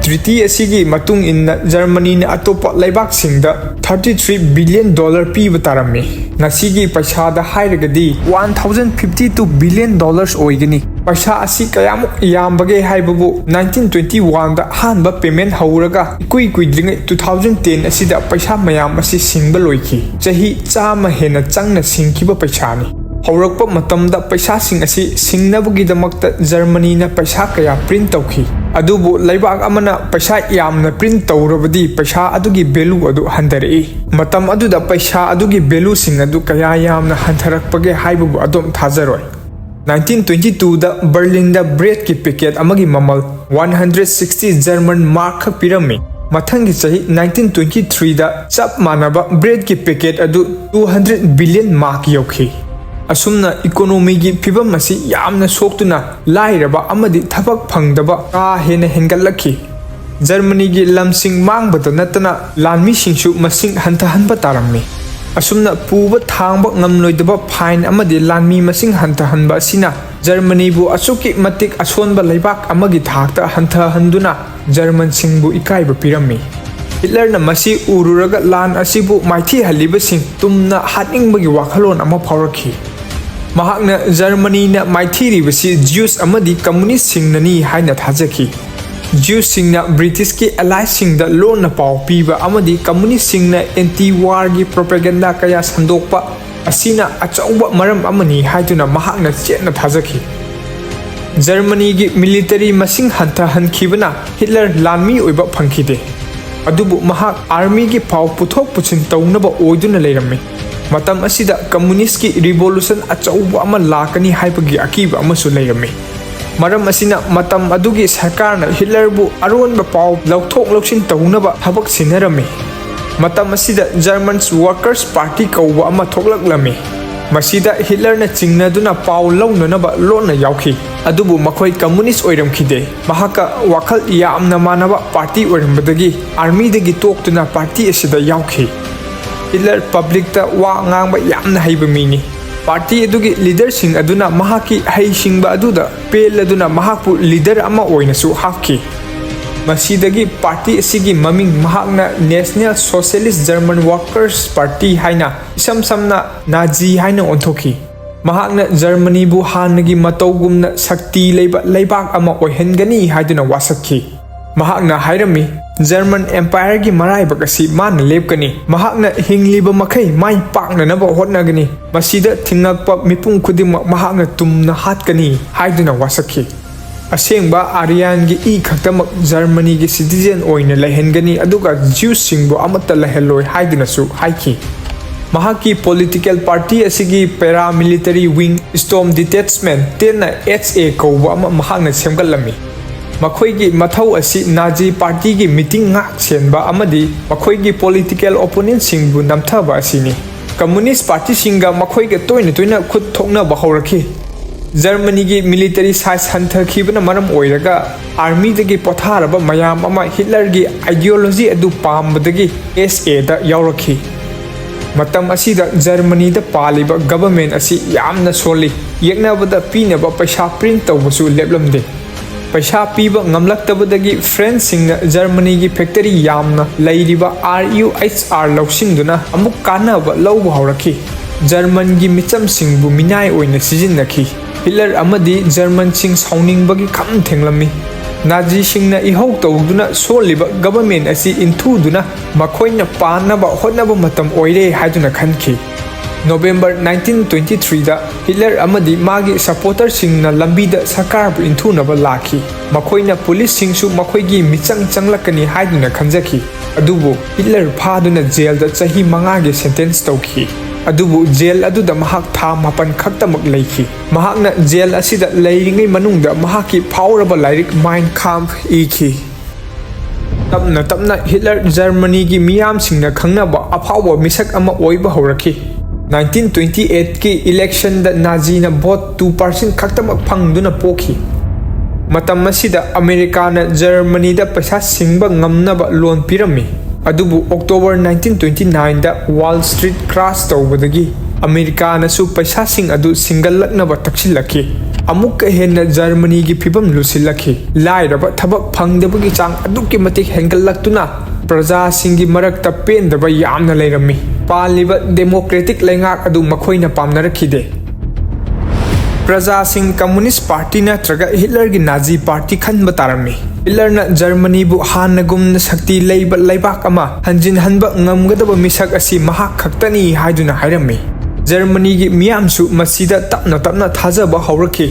ꯇ꯭ꯔꯤꯇꯤ ꯑꯁꯤꯒꯤ ꯃꯇꯨꯡ ꯏꯟꯅ ꯖꯔꯃꯅꯤꯅ ꯑꯇꯣꯞꯄ ꯂꯩꯕꯥꯛꯁꯤꯡꯗ thirty three billion dollar ꯄꯤꯕ ꯇꯥꯔꯝꯃꯤ꯫ ꯉꯁꯤꯒꯤ ꯄꯩꯁꯥꯗ ꯍꯥꯏꯔꯒꯗꯤ one thousand fifty two billion dollars ꯑꯣꯏꯒꯅꯤ꯫ ꯄꯩꯁꯥ ꯑꯁꯤ ꯀꯌꯥꯃꯨꯛ ꯌꯥꯝꯕꯒꯦ ꯍꯥꯏꯕꯕꯨ, nineteen twenty one ꯗ ꯑꯍꯥꯟꯕ payment ꯍꯧꯔꯒ ꯏꯀꯨꯏ ꯀꯨꯏꯗ꯭ꯔꯤꯉꯩ two thousand ten ꯑꯁꯤꯗ ꯄꯩꯁꯥ ꯃꯌꯥꯝ ꯑꯁꯤ ꯁꯤꯡꯕ ꯂꯣꯏꯈꯤ꯫ ꯆꯍꯤ ꯆꯥꯝꯃ ꯍꯦꯟꯅ ꯆꯪꯅ ꯁꯤꯡꯈꯤꯕ ꯄꯩꯁꯥꯅꯤ꯫ ꯍꯧꯔꯛꯄ ꯃꯇꯝꯗ ꯄꯩꯁꯥꯁꯤꯡ ꯑꯁꯤ ꯁꯤꯡꯅꯕꯒꯤꯗꯃꯛꯇ ꯖꯔꯃꯅꯤꯅ ꯄꯩꯁꯥ ꯀꯌꯥ print ꯇꯧꯈꯤ꯫ ꯑꯗꯨꯕꯨ ꯂꯩꯕꯥꯛ ꯑꯃꯅ ꯄꯩꯁꯥ ꯌꯥꯝꯅ print ꯇꯧꯔꯕꯗꯤ ꯄꯩꯁꯥ ꯑꯗꯨꯒꯤ value ꯑꯗꯨ ꯍꯟꯊꯔꯛꯏ꯫ ꯃꯇꯝ ꯑꯗꯨꯗ ꯄꯩꯁꯥ ꯑꯗꯨꯒꯤ valueꯁꯤꯡ ꯑꯗꯨ ꯀꯌꯥ ꯌꯥꯝꯅ ꯍꯟꯊꯔꯛꯄꯒꯦ ꯍꯥꯏꯕꯕꯨ ꯑꯗꯣꯝ ꯊꯥꯖꯔꯣꯏ꯫ nineteen twenty two ꯗ ꯕꯔꯂꯤꯟꯗ breadꯀꯤ packet ꯑꯃꯒꯤ ꯃꯃꯜ one hundred sixty German mark ꯈꯛ ꯄꯤꯔꯝꯃꯤ꯫ ꯃꯊꯪꯒꯤ ꯆꯍꯤ nineteen twenty three ꯗ ꯆꯞ ꯃꯥꯟꯅꯕ breadꯀꯤ packet ꯑꯗꯨ two hundred billion mark ꯌꯧꯈꯤ꯫ ꯑꯁꯨꯝꯅ economyꯒꯤ ꯐꯤꯕꯝ ꯑꯁꯤ ꯌꯥꯝꯅ ꯁꯣꯛꯇꯨꯅ ꯂꯥꯏꯔꯕ ꯑꯃꯗꯤ ꯊꯕꯛ ꯐꯪꯗꯕ ꯀꯥ ꯍꯦꯟꯅ ꯍꯦꯟꯒꯠꯂꯛꯈꯤ꯫ ꯖꯔꯃꯅꯤꯒꯤ ꯂꯝꯁꯤꯡ ꯃꯥꯡꯕꯗ ꯅꯠꯇꯅ ꯂꯥꯟꯃꯤꯁꯤꯡꯁꯨ ꯃꯁꯤꯡ ꯍꯟꯊꯍꯟꯕ ꯇꯥꯔꯝꯃꯤ꯫ ꯑꯁꯨꯝꯅ ꯄꯨꯕ ꯊꯥꯡꯕ ꯉꯝꯂꯣꯏꯗꯕ fine ꯑꯃꯗꯤ ꯂꯥꯟꯃꯤ ꯃꯁꯤꯡ ꯍꯟꯊꯍꯟꯕ ꯑꯁꯤꯅ ꯖꯔꯃꯅꯤꯕꯨ ꯑꯁꯨꯛꯀꯤ ꯃꯇꯤꯛ ꯑꯁꯣꯟꯕ ꯂꯩꯕꯥꯛ ꯑꯃꯒꯤ ꯊꯥꯛꯇ ꯍꯟꯊꯍꯟꯗꯨꯅ ꯖꯔꯃꯟꯁꯤꯡꯕꯨ ꯏꯀꯥꯏꯕ ꯄꯤꯔꯝꯃꯤ꯫ ꯍꯤꯠꯂꯔꯅ ꯃꯁꯤ ꯎꯔꯨꯔꯒ ꯂꯥꯟ ꯑꯁꯤꯕꯨ ꯃꯥꯏꯊꯤꯍꯜꯂꯤꯕꯁꯤꯡ ꯇꯨꯝꯅ ꯍꯥꯠꯅꯤꯡꯕꯒꯤ ꯋꯥꯈꯜꯂꯣꯟ ꯑꯃ ꯐꯥꯎꯔꯛꯈꯤ꯫ ꯃꯍꯥꯛꯅ ꯖꯔꯃꯅꯤꯅ ꯃꯥꯏꯊꯤꯔꯤꯕꯁꯤ Jews ꯑꯃꯗꯤ communistꯁꯤꯡꯅꯅꯤ ꯍꯥꯏꯅ ꯊꯥꯖꯈꯤ꯫ Jewꯁꯁꯤꯡꯅ Britishꯀꯤ alliesꯁꯤꯡꯗ ꯂꯣꯟꯅ ꯄꯥꯎ ꯄꯤꯕ ꯑꯃꯗꯤ communistꯁꯤꯡꯅ anti-warꯒꯤ propaganda ꯀꯌꯥ ꯁꯟꯗꯣꯛꯄ ꯑꯁꯤꯅ ꯑꯆꯧꯕ ꯃꯔꯝ ꯑꯃꯅꯤ ꯍꯥꯏꯗꯨꯅ ꯃꯍꯥꯛꯅ ꯆꯦꯠꯅ ꯊꯥꯖꯈꯤ꯫ ꯖꯔꯃꯅꯤꯒꯤ military ꯃꯁꯤꯡ ꯍꯟꯊꯍꯟꯈꯤꯕꯅ ꯍꯤꯠꯂꯔ ꯂꯥꯟꯃꯤ ꯑꯣꯏꯕ ꯐꯪꯈꯤꯗꯦ꯫ ꯑꯗꯨꯕꯨ ꯃꯍꯥꯛ armyꯒꯤ ꯄꯥꯎ ꯄꯨꯊꯣꯛ ꯄꯨꯁꯤꯟ ꯇꯧꯅꯕ ꯑꯣꯏꯗꯨꯅ ꯂꯩꯔꯝꯃꯤ꯫ ꯃꯇꯝ ꯑꯁꯤꯗ communistꯀꯤ revolution ꯑꯆꯧꯕ ꯑꯃ ꯂꯥꯛꯀꯅꯤ ꯍꯥꯏꯕꯒꯤ ꯑꯀꯤꯕ ꯑꯃꯁꯨ ꯂꯩꯔꯝꯃꯤ꯫ ꯃꯔꯝ ꯑꯁꯤꯅ ꯃꯇꯝ ꯑꯗꯨꯒꯤ ꯁꯔꯀꯥꯔꯅ ꯍꯤꯠꯂꯔꯕꯨ ꯑꯔꯣꯟꯕ ꯄꯥꯎ ꯂꯧꯊꯣꯛ ꯂꯧꯁꯤꯟ ꯇꯧꯅꯕ ꯊꯕꯛ ꯁꯤꯟꯅꯔꯝꯃꯤ꯫ ꯃꯇꯝ ꯑꯁꯤꯗ German Workers' Party ꯀꯧꯕ ꯑꯃ ꯊꯣꯛꯂꯛꯂꯝꯃꯤ꯫ ꯃꯁꯤꯗ ꯍꯤꯠꯂꯔꯅ ꯆꯤꯡꯅꯗꯨꯅ ꯄꯥꯎ ꯂꯧꯅꯅꯕ ꯂꯣꯟꯅ ꯌꯥꯎꯈꯤ꯫ ꯑꯗꯨꯕꯨ ꯃꯈꯣꯏ communist ꯑꯣꯏꯔꯝꯈꯤꯗꯦ꯫ ꯃꯍꯥꯛꯀ ꯋꯥꯈꯜ ꯌꯥꯝꯅ ꯃꯥꯟꯅꯕ party ꯑꯣꯏꯔꯝꯕꯗꯒꯤ armyꯗꯒꯤ ꯇꯣꯛꯇꯨꯅ party ꯑꯁꯤꯗ ꯌꯥꯎꯈꯤ꯫ ꯍꯤꯠꯂꯔ publicꯇ ꯋꯥ ꯉꯥꯡꯕ ꯌꯥꯝꯅ ꯍꯩꯕ ꯃꯤꯅꯤ꯫ Party ꯑꯗꯨꯒꯤ leaderꯁꯤꯡ ꯑꯗꯨꯅ ꯃꯍꯥꯛꯀꯤ ꯍꯩꯁꯤꯡꯕ ꯑꯗꯨꯗ ꯄꯦꯜꯂꯗꯨꯅ ꯃꯍꯥꯛꯄꯨ leader ꯑꯃ ꯑꯣꯏꯅꯁꯨ ꯍꯥꯞꯈꯤ꯫ ꯃꯁꯤꯗꯒꯤ ꯄꯥꯔꯇꯤ ꯑꯁꯤꯒꯤ ꯃꯃꯤꯡ ꯃꯍꯥꯛꯅ National Socialist German Workers Party ꯍꯥꯏꯅ, ꯏꯁꯝ ꯁꯝꯅ ꯅꯥꯖꯤ ꯍꯥꯏꯅ ꯑꯣꯟꯊꯣꯛꯈꯤ꯫ ꯃꯍꯥꯛꯅ ꯖꯔꯃꯅꯤꯕꯨ ꯍꯥꯟꯅꯒꯤ ꯃꯇꯧꯒꯨꯝꯅ ꯁꯛꯇꯤ ꯂꯩꯕ ꯂꯩꯕꯥꯛ ꯑꯃ ꯑꯣꯏꯍꯟꯒꯅꯤ ꯍꯥꯏꯗꯨꯅ ꯋꯥꯁꯛꯈꯤ꯫ ꯃꯍꯥꯛꯅ ꯍꯥꯏꯔꯝꯃꯤ, "ꯖꯔꯃꯟ ꯑꯦꯝꯄꯥꯌꯔꯒꯤ ꯃꯔꯥꯏꯕꯛ ꯑꯁꯤ ꯃꯥꯅ ꯂꯦꯞꯀꯅꯤ꯫ ꯃꯍꯥꯛꯅ ꯍꯤꯡꯂꯤꯕ ꯃꯈꯩ ꯃꯥꯏ ꯄꯥꯛꯅꯅꯕ ꯍꯣꯠꯅꯒꯅꯤ꯫ ꯃꯁꯤꯗ ꯊꯤꯡꯉꯛꯄ ꯃꯤꯄꯨꯝ ꯈꯨꯗꯤꯡꯃꯛ ꯃꯍꯥꯛꯅ ꯇꯨꯝꯅ ꯍꯥꯠꯀꯅꯤ" ꯍꯥꯏꯗꯨꯅ ꯋꯥꯁꯛꯈꯤ꯫ ꯑꯁꯦꯡꯕ ꯑꯥꯔꯤꯌꯥꯟꯒꯤ ꯏ ꯈꯛꯇꯃꯛ ꯖꯔꯃꯅꯤꯒꯤ ꯁꯤꯇꯤꯖꯦꯟ ꯑꯣꯏꯅ ꯂꯩꯍꯟꯒꯅꯤ, ꯑꯗꯨꯒ ꯖ꯭ꯌꯨꯁꯁꯤꯡꯕꯨ ꯑꯃꯠꯇ ꯂꯩꯍꯜꯂꯣꯏ ꯍꯥꯏꯗꯨꯅꯁꯨ ꯍꯥꯏꯈꯤ꯫ ꯃꯍꯥꯛꯀꯤ ꯄꯣꯂꯤꯇꯤꯀꯦꯜ ꯄꯥꯔꯇꯤ ꯑꯁꯤꯒꯤ ꯄꯦꯔꯥꯃꯤꯂꯤꯇꯔꯤ ꯋꯤꯡ, ꯁ꯭ꯇꯣꯔꯝ ꯗꯤꯇꯦꯆꯃꯦꯟ, ꯇꯦꯟꯅ ꯑꯦꯆ ꯑꯦ ꯀꯧꯕ ꯑꯃ ꯃꯍꯥꯛꯅ ꯁꯦꯝꯒꯠꯂꯝꯃꯤ꯫ ꯃꯈꯣꯏꯒꯤ ꯃꯊꯧ ꯑꯁꯤ ꯅꯥꯖꯤ ꯄꯥꯔꯇꯤꯒꯤ ꯃꯤꯇꯤꯡ ꯉꯥꯛ ꯁꯦꯟꯕ ꯑꯃꯗꯤ ꯃꯈꯣꯏꯒꯤ ꯄꯣꯂꯤꯇꯤꯀꯦꯜ ꯑꯣꯄꯣꯅꯦꯟꯠꯁꯤꯡꯕꯨ ꯅꯝꯊꯕ ꯑꯁꯤꯅꯤ꯫ ꯀꯝꯃꯨꯅꯤꯁ꯭ꯠ ꯄꯥꯔꯇꯤꯁꯤꯡꯒ ꯃꯈꯣꯏꯒ ꯇꯣꯏꯅ ꯇꯣꯏꯅ ꯈꯨꯠ ꯊꯣꯛꯅꯕ ꯍꯧꯔꯛꯈꯤ꯫ ꯖꯔꯃꯅꯤꯒꯤ ꯃꯤꯂꯤꯇꯔꯤ ꯁꯥꯏꯖ ꯍꯟꯊꯈꯤꯕꯅ ꯃꯔꯝ ꯑꯣꯏꯔꯒ, ꯑꯥꯔꯃꯤꯗꯒꯤ ꯄꯣꯊꯥꯔꯕ ꯃꯌꯥꯝ ꯑꯃ ꯍꯤꯠꯂꯔꯒꯤ ꯑꯥꯏꯗꯤꯌꯣꯂꯣꯖꯤ ꯑꯗꯨ ꯄꯥꯝꯕꯗꯒꯤ ꯑꯦꯆ ꯑꯦꯗ ꯌꯥꯎꯔꯛꯈꯤ꯫ ꯃꯇꯝ ꯑꯁꯤꯗ ꯖꯔꯃꯅꯤꯗ ꯄꯥꯜꯂꯤꯕ ꯒꯚꯔꯟꯃꯦꯟꯠ ꯑꯁꯤ ꯌꯥꯝꯅ ꯁꯣꯜꯂꯤ꯫ ꯌꯦꯛꯅꯕꯗ ꯄꯤꯅꯕ ꯄꯩꯁꯥ ꯄ꯭ꯔꯤꯟꯠ ꯇꯧꯕꯁꯨ ꯂꯦꯞꯂꯝꯗꯦ꯫ ꯄꯩꯁꯥ ꯄꯤꯕ ꯉꯝꯂꯛꯇꯕꯗꯒꯤ ꯐ꯭ꯔꯦꯟꯆꯁꯤꯡꯅ ꯖꯔꯃꯅꯤꯒꯤ ꯐꯦꯛꯇꯔꯤ ꯌꯥꯝꯅ ꯂꯩꯔꯤꯕ ꯑꯥꯔ ꯌꯨ ꯑꯩꯆ ꯑꯥꯔ ꯂꯧꯁꯤꯟꯗꯨꯅ ꯑꯃꯨꯛ ꯀꯥꯟꯅꯕ ꯂꯧꯕ ꯍꯧꯔꯛꯈꯤ꯫ ꯖꯔꯃꯟꯒꯤ ꯃꯤꯆꯝꯁꯤꯡꯕꯨ ꯃꯤꯅꯥꯏ ꯑꯣꯏꯅ ꯁꯤꯖꯤꯟꯅꯈꯤ꯫ ꯍꯤꯠꯂꯔ ꯑꯃꯗꯤ ꯖꯔꯃꯟꯁꯤꯡ ꯁꯥꯎꯅꯤꯡꯕꯒꯤ ꯈꯝ ꯊꯦꯡꯂꯝꯃꯤ꯫ ꯅꯥꯖꯤꯁꯤꯡꯅ ꯏꯍꯧ ꯇꯧꯗꯨꯅ ꯁꯣꯜꯂꯤꯕ ꯒꯚꯔꯟꯃꯦꯟꯠ ꯑꯁꯤ ꯏꯟꯊꯨꯗꯨꯅ ꯃꯈꯣꯏꯅ ꯄꯥꯟꯅꯕ ꯍꯣꯠꯅꯕ ꯃꯇꯝ ꯑꯣꯏꯔꯦ ꯍꯥꯏꯗꯨꯅ ꯈꯟꯈꯤ꯫ ꯅꯣꯕꯦꯝꯕꯔ ꯅꯥꯏꯟꯇꯤꯟ ꯇ꯭ꯋꯦꯟꯇꯤ ꯊ꯭ꯔꯤꯗ ꯍꯤꯠꯂꯔ ꯑꯃꯗꯤ ꯃꯥꯒꯤ ꯁꯄꯣꯔꯇꯔꯁꯤꯡꯅ ꯂꯝꯕꯤꯗ ꯁꯔꯀꯥꯔꯕꯨ ꯏꯟꯊꯨꯅꯕ ꯂꯥꯛꯈꯤ꯫ ꯃꯈꯣꯏꯅ ꯄꯨꯂꯤꯁꯁꯤꯡꯁꯨ ꯃꯈꯣꯏꯒꯤ ꯃꯤꯆꯪ ꯆꯪꯂꯛꯀꯅꯤ ꯍꯥꯏꯗꯨꯅ ꯈꯟꯖꯈꯤ꯫ ꯑꯗꯨꯕꯨ ꯍꯤꯠꯂꯔ ꯐꯥꯗꯨꯅ ꯖꯦꯜꯗ ꯆꯍꯤ ꯃꯉꯥꯒꯤ ꯁꯦꯟꯇꯦꯟꯁ ꯇꯧꯈꯤ꯫ ꯑꯗꯨꯕꯨ ꯖꯦꯜ ꯑꯗꯨꯗ ꯃꯍꯥꯛ ꯊꯥ ꯃꯥꯄꯟ ꯈꯛꯇꯃꯛ ꯂꯩꯈꯤ꯫ ꯃꯍꯥꯛꯅ ꯖꯦꯜ ꯑꯁꯤꯗ ꯂꯩꯔꯤꯉꯩ ꯃꯅꯨꯡꯗ ꯃꯍꯥꯛꯀꯤ ꯐꯥꯎꯔꯕ ꯂꯥꯏꯔꯤꯛ ꯃꯥꯏꯟ ꯀꯥꯝꯐ ꯏꯈꯤ꯫ ꯇꯞꯅ ꯇꯞꯅ ꯍꯤꯠꯂꯔ ꯖꯔꯃꯅꯤꯒꯤ ꯃꯤꯌꯥꯝꯁꯤꯡꯅ ꯈꯪꯅꯕ ꯑꯐꯥꯎꯕ ꯃꯤꯁꯛ ꯑꯃ ꯑꯣꯏꯕ ꯍꯧꯔꯛꯈꯤ꯫ ꯅꯥꯏꯟꯇꯤꯟ ꯇ꯭ꯋꯦꯟꯇꯤ ꯑꯩꯠꯀꯤ ꯏꯂꯦꯛꯁꯟꯗ ꯅꯥꯖꯤꯅ ꯚꯣꯠ ꯇꯨ ꯄꯥꯔꯁꯦꯟꯠ ꯈꯛꯇꯃꯛ ꯐꯪꯗꯨꯅ ꯄꯣꯛꯈꯤ꯫ ꯃꯇꯝ ꯑꯁꯤꯗ ꯑꯃꯦꯔꯤꯀꯥꯅ ꯖꯔꯃꯅꯤꯗ ꯄꯩꯁꯥ ꯁꯤꯡꯕ ꯉꯝꯅꯕ ꯂꯣꯟ ꯄꯤꯔꯝꯃꯤ꯫ ꯑꯗꯨꯕꯨ ꯑꯣꯛꯇꯣꯕꯔ ꯅꯥꯏꯟꯇꯤꯟ ꯇ꯭ꯋꯦꯟꯇꯤ ꯅꯥꯏꯟꯗ ꯋꯥꯜ ꯁ꯭ꯇ꯭ꯔꯤꯠ ꯀ꯭ꯔꯥꯁ ꯇꯧꯕꯗꯒꯤ ꯑꯃꯦꯔꯤꯀꯥꯅꯁꯨ ꯄꯩꯁꯥꯁꯤꯡ ꯑꯗꯨ ꯁꯤꯡꯒꯠꯂꯛꯅꯕ ꯇꯛꯁꯤꯜꯂꯛꯈꯤ꯫ ꯑꯃꯨꯛꯀ ꯍꯦꯟꯅ ꯖꯔꯃꯅꯤꯒꯤ ꯐꯤꯕꯝ ꯂꯨꯁꯤꯜꯂꯛꯈꯤ꯫ ꯂꯥꯏꯔꯕ, ꯊꯕꯛ ꯐꯪꯗꯕꯒꯤ ꯆꯥꯡ ꯑꯗꯨꯛꯀꯤ ꯃꯇꯤꯛ ꯍꯦꯟꯒꯠꯂꯛꯇꯨꯅ ꯄ꯭ꯔꯖꯥꯁꯤꯡꯒꯤ ꯃꯔꯛꯇ ꯄꯦꯟꯗꯕ ꯌꯥꯝꯅ ꯂꯩꯔꯝꯃꯤ꯫ ꯄꯥꯜꯂꯤꯕ ꯗꯦꯃꯣꯀ꯭ꯔꯦꯇꯤꯛ ꯂꯩꯉꯥꯛ ꯑꯗꯨ ꯃꯈꯣꯏꯅ ꯄꯥꯝꯅꯔꯛꯈꯤꯗꯦ꯫ ꯄ꯭ꯔꯖꯥꯁꯤꯡ ꯀꯝꯃꯨꯅꯤꯁ꯭ꯠ ꯄꯥꯔꯇꯤ ꯅꯠꯇ꯭ꯔꯒ ꯍꯤꯠꯂꯔꯒꯤ ꯅꯥꯖꯤ ꯄꯥꯔꯇꯤ ꯈꯟꯕ ꯇꯥꯔꯝꯃꯤ꯫ ꯍꯤꯠꯂꯔꯅ ꯖꯔꯃꯅꯤꯕꯨ ꯍꯥꯟꯅꯒꯨꯝꯅ ꯁꯛꯇꯤ ꯂꯩꯕ ꯂꯩꯕꯥꯛ ꯑꯃ ꯍꯟꯖꯤꯟꯍꯟꯕ ꯉꯝꯒꯗꯕ ꯃꯤꯁꯛ ꯑꯁꯤ ꯃꯍꯥꯛ ꯈꯛꯇꯅꯤ ꯍꯥꯏꯗꯨꯅ ꯍꯥꯏꯔꯝꯃꯤ꯫ ꯖꯔꯃꯅꯤꯒꯤ ꯃꯤꯌꯥꯝꯁꯨ ꯃꯁꯤꯗ ꯇꯞꯅ ꯇꯞꯅ ꯊꯥꯖꯕ ꯍꯧꯔꯛꯈꯤ꯫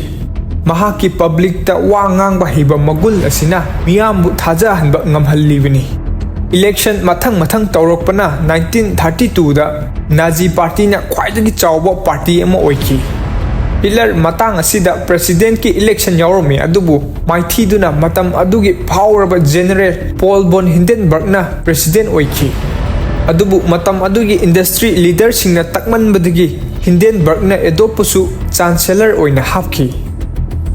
ꯃꯍꯥꯛꯀꯤ ꯄꯕ꯭ꯂꯤꯛꯇ ꯋꯥ ꯉꯥꯡꯕ ꯍꯩꯕ ꯃꯒꯨꯟ ꯑꯁꯤꯅ ꯃꯤꯌꯥꯝꯕꯨ ꯊꯥꯖꯍꯟꯕ ꯉꯝꯍꯜꯂꯤꯕꯅꯤ꯫ ꯏꯂꯦꯛꯁꯟ ꯃꯊꯪ ꯃꯊꯪ ꯇꯧꯔꯛꯄꯅ ꯅꯥꯏꯟꯇꯤꯟ ꯊꯥꯔꯇꯤ ꯇꯨꯗ ꯅꯥꯖꯤ ꯄꯥꯔꯇꯤꯅ ꯈ꯭ꯋꯥꯏꯗꯒꯤ ꯆꯥꯎꯕ ꯄꯥꯔꯇꯤ ꯑꯃ ꯑꯣꯏꯈꯤ꯫ ꯍꯤꯠꯂꯔ ꯃꯇꯥꯡ ꯑꯁꯤꯗ ꯄ꯭ꯔꯦꯁꯤꯗꯦꯟꯠꯀꯤ ꯏꯂꯦꯛꯁꯟ ꯌꯥꯎꯔꯝꯃꯤ, ꯑꯗꯨꯕꯨ ꯃꯥꯏꯊꯤꯗꯨꯅ ꯃꯇꯝ ꯑꯗꯨꯒꯤ ꯐꯥꯎꯔꯕ ꯖꯦꯅꯔꯦꯜ ꯄꯣꯜ ꯚꯣꯟ ꯍꯤꯟꯗꯦꯟꯕꯔꯒꯅ ꯄ꯭ꯔꯦꯁꯤꯗꯦꯟꯠ ꯑꯣꯏꯈꯤ꯫ ꯑꯗꯨꯕꯨ ꯃꯇꯝ ꯑꯗꯨꯒꯤ ꯏꯟꯗꯁꯇ꯭ꯔꯤ ꯂꯤꯗꯔꯁꯤꯡꯅ ꯇꯛꯃꯟꯕꯗꯒꯤ ꯍꯤꯟꯗꯦꯟꯕꯔꯒꯅ ꯑꯦꯗꯣꯜꯐꯄꯨꯁꯨ ꯆꯥꯟꯁꯦꯂꯔ ꯑꯣꯏꯅ ꯍꯥꯞꯈꯤ꯫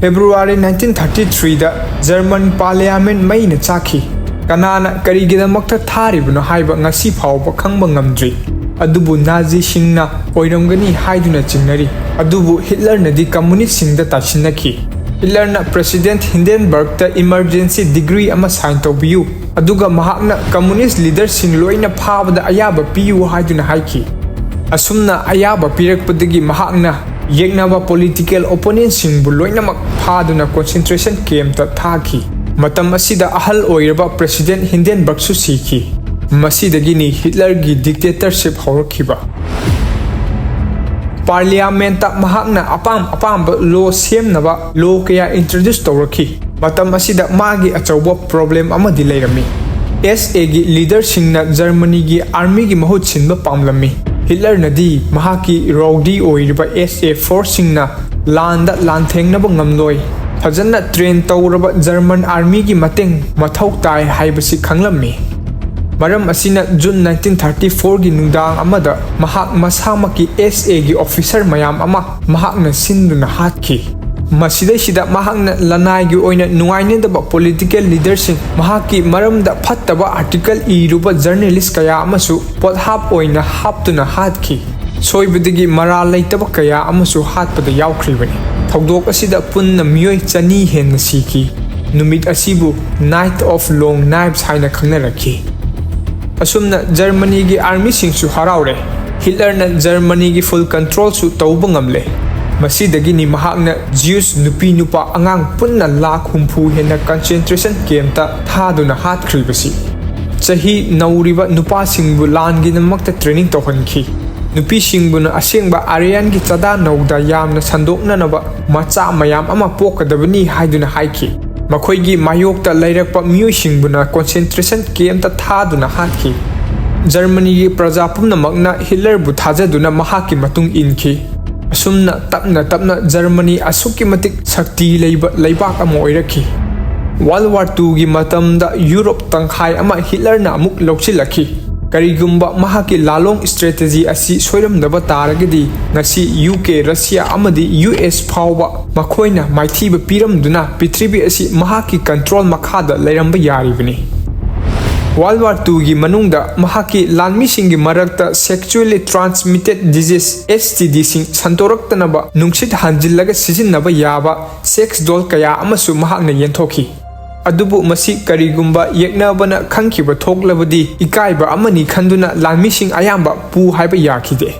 ꯐꯦꯕ꯭ꯔꯨꯋꯥꯔꯤ ꯅꯥꯏꯟꯇꯤꯟ ꯊꯥꯔꯇꯤ ꯊ꯭ꯔꯤꯗ ꯖꯔꯃꯟ ꯄꯥꯔꯂꯤꯌꯥꯃꯦꯟꯠ ꯃꯩꯅ ꯆꯥꯛꯈꯤ꯫ ꯀꯅꯥꯅ ꯀꯔꯤꯒꯤꯗꯃꯛꯇ ꯊꯥꯔꯤꯕꯅꯣ ꯍꯥꯏꯕ ꯉꯁꯤ ꯐꯥꯎꯕ ꯈꯪꯕ ꯉꯝꯗ꯭ꯔꯤ꯫ ꯑꯗꯨꯕꯨ ꯅꯥꯖꯤꯁꯤꯡꯅ ꯑꯣꯏꯔꯝꯒꯅꯤ ꯍꯥꯏꯗꯨꯅ ꯆꯤꯡꯅꯔꯤ꯫ ꯑꯗꯨꯕꯨ ꯍꯤꯠꯂꯔꯅꯗꯤ ꯀꯝꯃꯨꯅꯤꯁ꯭ꯠꯁꯤꯡꯗ ꯇꯥꯁꯤꯟꯅꯈꯤ꯫ ꯍꯤꯠꯂꯔꯅ ꯄ꯭ꯔꯦꯁꯤꯗꯦꯟꯠ ꯍꯤꯟꯗꯦꯟꯕꯔꯒꯇ ꯏꯃꯔꯖꯦꯟꯁꯤ ꯗꯤꯒ꯭ꯔꯤ ꯑꯃ ꯁꯥꯏꯟ ꯇꯧꯕꯤꯌꯨ, ꯑꯗꯨꯒ ꯃꯍꯥꯛꯅ ꯀꯝꯃꯨꯅꯤꯁ꯭ꯠ ꯂꯤꯗꯔꯁꯤꯡ ꯂꯣꯏꯅ ꯐꯥꯕꯗ ꯑꯌꯥꯕ ꯄꯤꯌꯨ ꯍꯥꯏꯗꯨꯅ ꯍꯥꯏꯈꯤ꯫ ꯑꯁꯨꯝꯅ ꯑꯌꯥꯕ ꯄꯤꯔꯛꯄꯗꯒꯤ ꯃꯍꯥꯛꯅ ꯌꯦꯛꯅꯕ ꯄꯣꯂꯤꯇꯤꯀꯦꯜ ꯑꯣꯄꯣꯅꯦꯟꯠꯁꯤꯡꯕꯨ ꯂꯣꯏꯅꯃꯛ ꯐꯥꯗꯨꯅ ꯀꯣꯟꯁꯦꯟꯇ꯭ꯔꯦꯁꯟ ꯀꯦꯝꯞꯇ ꯊꯥꯈꯤ꯫ ꯃꯇꯝ ꯑꯁꯤꯗ ꯑꯍꯜ ꯑꯣꯏꯔꯕ ꯄ꯭ꯔꯦꯁꯤꯗꯦꯟꯠ ꯍꯤꯟꯗꯦꯟꯕꯔꯒꯁꯨ ꯁꯤꯈꯤ꯫ ꯃꯁꯤꯗꯒꯤꯅꯤ ꯍꯤꯠꯂꯔꯒꯤ ꯗꯤꯛꯇꯦꯇꯔꯁꯤꯞ ꯍꯧꯔꯛꯈꯤꯕ꯫ ꯄꯥꯔꯂꯤꯌꯥꯃꯦꯟꯠꯇ ꯃꯍꯥꯛꯅ ꯑꯄꯥꯝ ꯑꯄꯥꯝꯕ ꯂꯣ ꯁꯦꯝꯅꯕ ꯂꯣ ꯀꯌꯥ ꯏꯟꯇ꯭ꯔꯣꯗ꯭ꯌꯨꯁ ꯇꯧꯔꯛꯈꯤ꯫ ꯃꯇꯝ ꯑꯁꯤꯗ ꯃꯥꯒꯤ ꯑꯆꯧꯕ ꯄ꯭ꯔꯣꯕ꯭ꯂꯦꯝ ꯑꯃꯗꯤ ꯂꯩꯔꯝꯃꯤ꯫ ꯑꯦꯁ ꯑꯦꯒꯤ ꯂꯤꯗꯔꯁꯤꯡꯅ ꯖꯔꯃꯅꯤꯒꯤ ꯑꯥꯔꯃꯤꯒꯤ ꯃꯍꯨꯠ ꯁꯤꯟꯕ ꯄꯥꯝꯂꯝꯃꯤ꯫ ꯍꯤꯠꯂꯔꯅꯗꯤ ꯃꯍꯥꯛꯀꯤ ꯔꯧꯗꯤ ꯑꯣꯏꯔꯤꯕ ꯑꯦꯁ ꯑꯦ ꯐꯣꯔꯁꯁꯤꯡꯅ ꯂꯥꯟꯗ ꯂꯥꯟꯊꯦꯡꯅꯕ ꯉꯝꯂꯣꯏ, ꯐꯖꯅ ꯇ꯭ꯔꯦꯟ ꯇꯧꯔꯕ ꯖꯔꯃꯟ ꯑꯥꯔꯃꯤꯒꯤ ꯃꯇꯦꯡ ꯃꯊꯧ ꯇꯥꯏ ꯍꯥꯏꯕꯁꯤ ꯈꯪꯂꯝꯃꯤ꯫ ꯃꯔꯝ ꯑꯁꯤꯅ ꯖꯨꯟ ꯅꯥꯏꯟꯇꯤꯟ ꯊꯥꯔꯇꯤ ꯐꯣꯔꯒꯤ ꯅꯨꯡꯗꯥꯡ ꯑꯃꯗ ꯃꯍꯥꯛ ꯃꯁꯥꯃꯛꯀꯤ ꯑꯦꯁ ꯑꯦꯒꯤ ꯑꯣꯐꯤꯁꯔ ꯃꯌꯥꯝ ꯑꯃ ꯃꯍꯥꯛꯅ ꯁꯤꯟꯗꯨꯅ ꯍꯥꯠꯈꯤ꯫ ꯃꯁꯤꯗꯩꯁꯤꯗ ꯃꯍꯥꯛꯅ ꯂꯅꯥꯏꯒꯤ ꯑꯣꯏꯅ ꯅꯨꯡꯉꯥꯏꯅꯗꯕ ꯄꯣꯂꯤꯇꯤꯀꯦꯜ ꯂꯤꯗꯔꯁꯤꯡ, ꯃꯍꯥꯛꯀꯤ ꯃꯔꯝꯗ ꯐꯠꯇꯕ ꯑꯥꯔꯇꯤꯀꯜ ꯏꯔꯨꯕ ꯖꯔꯅꯦꯂꯤꯁ꯭ꯠ ꯀꯌꯥ ꯑꯃꯁꯨ ꯄꯣꯠꯍꯥꯞ ꯑꯣꯏꯅ ꯍꯥꯞꯇꯨꯅ ꯍꯥꯠꯈꯤ꯫ ꯁꯣꯏꯕꯗꯒꯤ ꯃꯔꯥꯜ ꯂꯩꯇꯕ ꯀꯌꯥ ꯑꯃꯁꯨ ꯍꯥꯠꯄꯗ ꯌꯥꯎꯈ꯭ꯔꯤꯕꯅꯤ꯫ ꯊꯧꯗꯣꯛ ꯑꯁꯤꯗ ꯄꯨꯟꯅ ꯃꯤꯑꯣꯏ ꯆꯅꯤ ꯍꯦꯟꯅ ꯁꯤꯈꯤ꯫ ꯅꯨꯃꯤꯠ ꯑꯁꯤꯕꯨ Night of Long Knives ꯍꯥꯏꯅ ꯈꯪꯅꯔꯛꯈꯤ꯫ ꯑꯁꯨꯝꯅ ꯖꯔꯃꯅꯤꯒꯤ ꯑꯥꯔꯃꯤꯁꯤꯡꯁꯨ ꯍꯔꯥꯎꯔꯦ꯫ ꯍꯤꯠꯂꯔꯅ ꯖꯔꯃꯅꯤꯒꯤ full controlꯁꯨ ꯇꯧꯕ ꯉꯝꯂꯦ꯫ ꯃꯁꯤꯗꯒꯤꯅꯤ ꯃꯍꯥꯛꯅ ꯖ꯭ꯌꯨꯁ ꯅꯨꯄꯤ ꯅꯨꯄꯥ ꯑꯉꯥꯡ ꯄꯨꯟꯅ ꯂꯥꯈ ꯍꯨꯝꯐꯨ ꯍꯦꯟꯅ concentration campꯇ ꯊꯥꯗꯨꯅ ꯍꯥꯠꯈ꯭ꯔꯤꯕꯁꯤ꯫ ꯆꯍꯤ ꯅꯧꯔꯤꯕ ꯅꯨꯄꯥꯁꯤꯡꯕꯨ ꯂꯥꯟꯒꯤꯗꯃꯛꯇ training ꯇꯧꯍꯟꯈꯤ꯫ ꯅꯨꯄꯤꯁꯤꯡꯕꯨꯅ ꯑꯁꯦꯡꯕ Aryanꯒꯤ ꯆꯥꯗꯥ ꯅꯧꯗꯥ ꯌꯥꯝꯅ ꯁꯟꯗꯣꯛꯅꯅꯕ ꯃꯆꯥ ꯃꯌꯥꯝ ꯑꯃ ꯄꯣꯛꯀꯗꯕꯅꯤ ꯍꯥꯏꯗꯨꯅ ꯍꯥꯏꯈꯤ꯫ ꯃꯈꯣꯏꯒꯤ ꯃꯥꯌꯣꯛꯇ ꯂꯩꯔꯛꯄ ꯃꯤꯑꯣꯏꯁꯤꯡꯕꯨꯅ concentration campꯇ ꯊꯥꯗꯨꯅ ꯍꯥꯠꯈꯤ꯫ ꯖꯔꯃꯅꯤꯒꯤ ꯄ꯭ꯔꯖꯥ ꯄꯨꯝꯅꯃꯛꯅ ꯍꯤꯠꯂꯔꯕꯨ ꯊꯥꯖꯗꯨꯅ ꯃꯍꯥꯛꯀꯤ ꯃꯇꯨꯡ ꯏꯟꯈꯤ꯫ ꯑꯁꯨꯝꯅ ꯇꯞꯅ ꯇꯞꯅ ꯖꯔꯃꯅꯤ ꯑꯁꯨꯛꯀꯤ ꯃꯇꯤꯛ ꯁꯛꯇꯤ ꯂꯩꯕ ꯂꯩꯕꯥꯛ ꯑꯃ ꯑꯣꯏꯔꯛꯈꯤ꯫ World War twoꯒꯤ ꯃꯇꯝꯗ ꯌꯨꯔꯣꯞ ꯇꯪꯈꯥꯏ ꯑꯃ ꯍꯤꯠꯂꯔꯅ ꯑꯃꯨꯛ ꯂꯧꯁꯤꯜꯂꯛꯈꯤ꯫ ꯀꯔꯤꯒꯨꯝꯕ ꯃꯍꯥꯛꯀꯤ ꯂꯥꯂꯣꯡ strategy ꯑꯁꯤ ꯁꯣꯏꯔꯝꯗꯕ ꯇꯥꯔꯒꯗꯤ, ꯉꯁꯤ ꯌꯨ ꯀꯦ, ꯔꯁꯤꯌꯥ ꯑꯃꯗꯤ ꯌꯨ ꯑꯦꯁ ꯐꯥꯎꯕ ꯃꯈꯣꯏꯅ ꯃꯥꯏꯊꯤꯕ ꯄꯤꯔꯝꯗꯨꯅ ꯄ꯭ꯔꯤꯊꯤꯕꯤ ꯑꯁꯤ ꯃꯍꯥꯛꯀꯤ control ꯃꯈꯥꯗ ꯂꯩꯔꯝꯕ ꯌꯥꯔꯤꯕꯅꯤ꯫ World War twoꯒꯤ ꯃꯅꯨꯡꯗ ꯃꯍꯥꯛꯀꯤ ꯂꯥꯟꯃꯤꯁꯤꯡꯒꯤ ꯃꯔꯛꯇ sexually transmitted disease, S T Dꯁꯤꯡ ꯁꯟꯗꯣꯔꯛꯇꯅꯕ ꯅꯨꯡꯁꯤꯠ ꯍꯟꯖꯤꯜꯂꯒ ꯁꯤꯖꯤꯟꯅꯕ ꯌꯥꯕ sex doll ꯀꯌꯥ ꯑꯃꯁꯨ ꯃꯍꯥꯛꯅ ꯌꯦꯟꯊꯣꯛꯈꯤ꯫ ꯑꯗꯨꯕꯨ ꯃꯁꯤ ꯀꯔꯤꯒꯨꯝꯕ ꯌꯦꯛꯅꯕꯅ ꯈꯪꯈꯤꯕ ꯊꯣꯛꯂꯕꯗꯤ ꯏꯀꯥꯏꯕ ꯑꯃꯅꯤ ꯈꯟꯗꯨꯅ ꯂꯥꯟꯃꯤꯁꯤꯡ ꯑꯌꯥꯝꯕ ꯄꯨ ꯍꯥꯏꯕ ꯌꯥꯈꯤꯗꯦ꯫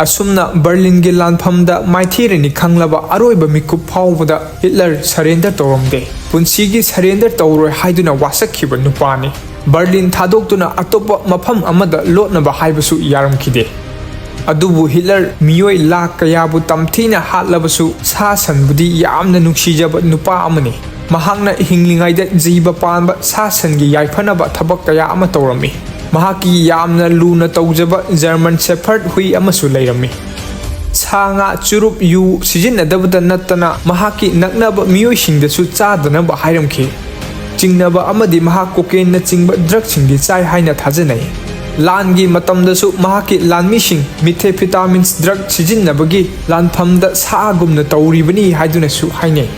ꯑꯁꯨꯝꯅ ꯕꯔꯂꯤꯟꯒꯤ ꯂꯥꯟꯐꯝꯗ ꯃꯥꯏꯊꯤꯔꯅꯤ ꯈꯪꯂꯕ ꯑꯔꯣꯏꯕ ꯃꯤꯀꯨꯞ ꯐꯥꯎꯕꯗ ꯍꯤꯠꯂꯔ surrender ꯇꯧꯔꯝꯗꯦ꯫ ꯄꯨꯟꯁꯤꯒꯤ surrender ꯇꯧꯔꯣꯏ ꯍꯥꯏꯗꯨꯅ ꯋꯥꯁꯛꯈꯤꯕ ꯅꯨꯄꯥꯅꯤ꯫ ꯕꯔꯂꯤꯟ ꯊꯥꯗꯣꯛꯇꯨꯅ ꯑꯇꯣꯞꯄ ꯃꯐꯝ ꯑꯃꯗ ꯂꯣꯠꯅꯕ ꯍꯥꯏꯕꯁꯨ ꯌꯥꯔꯝꯈꯤꯗꯦ꯫ ꯑꯗꯨꯕꯨ ꯍꯤꯠꯂꯔ ꯃꯤꯑꯣꯏ ꯂꯥꯈ ꯀꯌꯥꯕꯨ ꯇꯝꯊꯤꯅ ꯍꯥꯠꯂꯕꯁꯨ ꯁꯥ ꯁꯟꯕꯨꯗꯤ ꯌꯥꯝꯅ ꯅꯨꯡꯁꯤꯖꯕ ꯅꯨꯄꯥ ꯑꯃꯅꯤ꯫ ꯃꯍꯥꯛꯅ ꯍꯤꯡꯂꯤꯉꯩꯗ ꯖꯤꯕ ꯄꯥꯟꯕ ꯁꯥ ꯁꯟꯒꯤ ꯌꯥꯏꯐꯅꯕ ꯊꯕꯛ ꯀꯌꯥ ꯑꯃ ꯇꯧꯔꯝꯃꯤ꯫ ꯃꯍꯥꯛꯀꯤ ꯌꯥꯝꯅ ꯂꯨꯅ ꯇꯧꯖꯕ German Shepherd ꯍꯨꯏ ꯑꯃꯁꯨ ꯂꯩꯔꯝꯃꯤ꯫ ꯁꯥ ꯉꯥ, ꯆꯨꯔꯨꯞ, ꯌꯨ ꯁꯤꯖꯤꯟꯅꯗꯕꯗ ꯅꯠꯇꯅ ꯃꯍꯥꯛꯀꯤ ꯅꯛꯅꯕ ꯃꯤꯑꯣꯏꯁꯤꯡꯗꯁꯨ ꯆꯥꯗꯅꯕ ꯍꯥꯏꯔꯝꯈꯤ꯫ ꯆꯤꯡꯅꯕ ꯑꯃꯗꯤ ꯃꯍꯥꯛ cocaineꯅꯆꯤꯡꯕ drugꯁꯤꯡꯗꯤ ꯆꯥꯏ ꯍꯥꯏꯅ ꯊꯥꯖꯅꯩ꯫ ꯂꯥꯟꯒꯤ ꯃꯇꯝꯗꯁꯨ ꯃꯍꯥꯛꯀꯤ ꯂꯥꯟꯃꯤꯁꯤꯡ methamphetamines drug ꯁꯤꯖꯤꯟꯅꯕꯒꯤ ꯂꯥꯟꯐꯝꯗ ꯁꯥꯒꯨꯝꯅ ꯇꯧꯔꯤꯕꯅꯤ ꯍꯥꯏꯗꯨꯅꯁꯨ ꯍꯥꯏꯅꯩ꯫